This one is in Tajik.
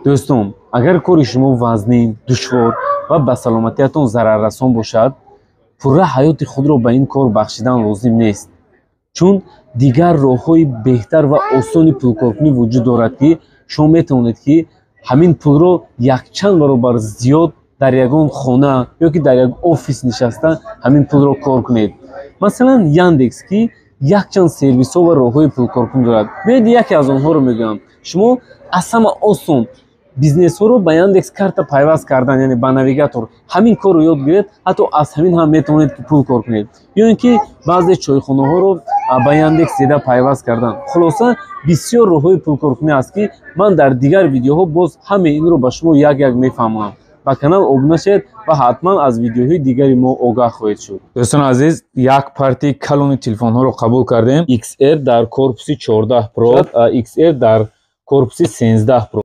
Дӯстон, агар кори шумо вазнин, душвор ва ба саломатиятон зараррасон бошад, пурра ҳаёти худро ба ин кор бахшидан лозим нест, чун дигар роҳҳои беҳтар ва осони пулкоркунӣ вуҷуд дорад, ки шумо метавонед, ки ҳамин пулро якчанд баробар зиёд дар ягон хона ё ки дар як офис нишаста ҳамин пулро кор кунед. Масалан, Яндекс, ки якчанд сервисҳо ва роҳҳои пулкоркунӣ дорад. Биёед, яке аз онҳоро мегӯям. Шумо аз ҳама осон бизнесҳоро ба Яндекс Карта пайваст кардан, яъне ба навигатор, ҳамин корро ёд гиред, ҳатто аз ҳамин ҳам метавонед, ки пул кор кунед, ё ин ки баъзе чойхонаҳоро ба Яндекс Еда пайваст кардан. Хулоса, бисёр роҳҳои пулкоркунӣ аст, ки ман дар дигар видеоҳо боз ҳамаи инро ба шумо як як мефаҳмонам. Ба канал обуна шавед ва ҳатман аз видеоҳои дигари мо огаҳ хоҳед шуд. Дӯстони азиз, як партияи калони телефонҳоро қабул кардем. XR дар корпуси 14 Pro, XR дар корпуси 13 Pro.